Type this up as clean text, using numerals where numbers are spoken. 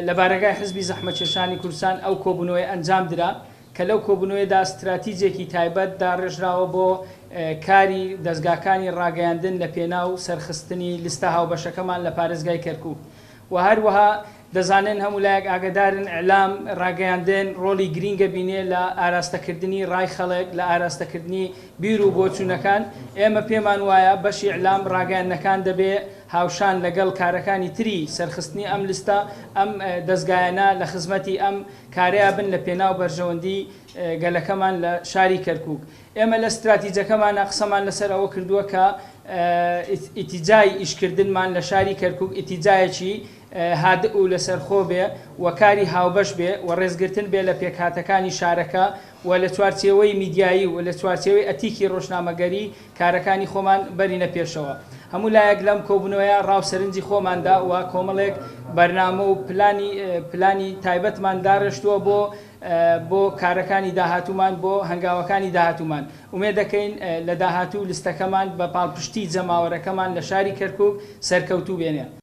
لە بارەگای حزبی زەحمەتکێشانی کوردستان ئەو کۆبوونەوەی ئەنجام درا کە لەو کۆبوونەوەیەدا ستراتیجێکی تایبەت داڕێژراوە بۆ کاری دەزگاکانی ڕاگەیاندن لە پێناو سەرخستنی لستە هاوبەشەکەمان لە پارێزگای کەرکوک و هەروەها دەزانن هەموو لایەک ئاگەدارن ئیعلام، ڕاگەیاندن، ڕۆڵی گرینگە بینێ لە ئاراستەکردنی ڕای خەڵک، لە ئاراستەکردنی بیر و بۆچوونەکان، ئێمە پێمان وایە بەشی ئیعلام، ڕاگەیاندنەکان دەبێ هاوشان لەگەڵ کارەکانی تری سەرخستنی ئەم لستە، ئەم دەزگایانە لە خزمەتی ئەم کارەیا بن لە پێناو بەرژەوەندی گەلەکەمان لە شاری کەرکوک. ئێمە لە ستراتیجەکەمانا قسەمان لەسەر ئەوە کردووە کە ئیتیجای ئیشکردنمان لە شاری کەرکوک ئیتیجایەکی هادئ و لەسەرخۆ بێ و کاری هاوبەش بێ و ڕێزگرتن بێ لە پێکهاتەکانی شارەکە و لە چوارچێوەی میدیایی و لە چوارچێوەی ئەتیکی ڕۆژنامەگەری کارەکانی خۆمان بەرینە پێشەوە. هەموو لایەک لەم کۆبوونەوەیە ڕا و سەرنجی خۆمان دا و کۆمەڵێک بەرنامە و پلانی پلانی تایبەتمان داڕێشتووە بۆ بۆ کارەکانی داهاتوومان، بۆ هەنگاوەکانی داهاتوومان. ئومێد دەکەین لە داهاتوو لستەکەمان بە پاڵپشتی جەماوەرەکەمان لە شاری کەرکووک سەرکەوتوو بێنێ.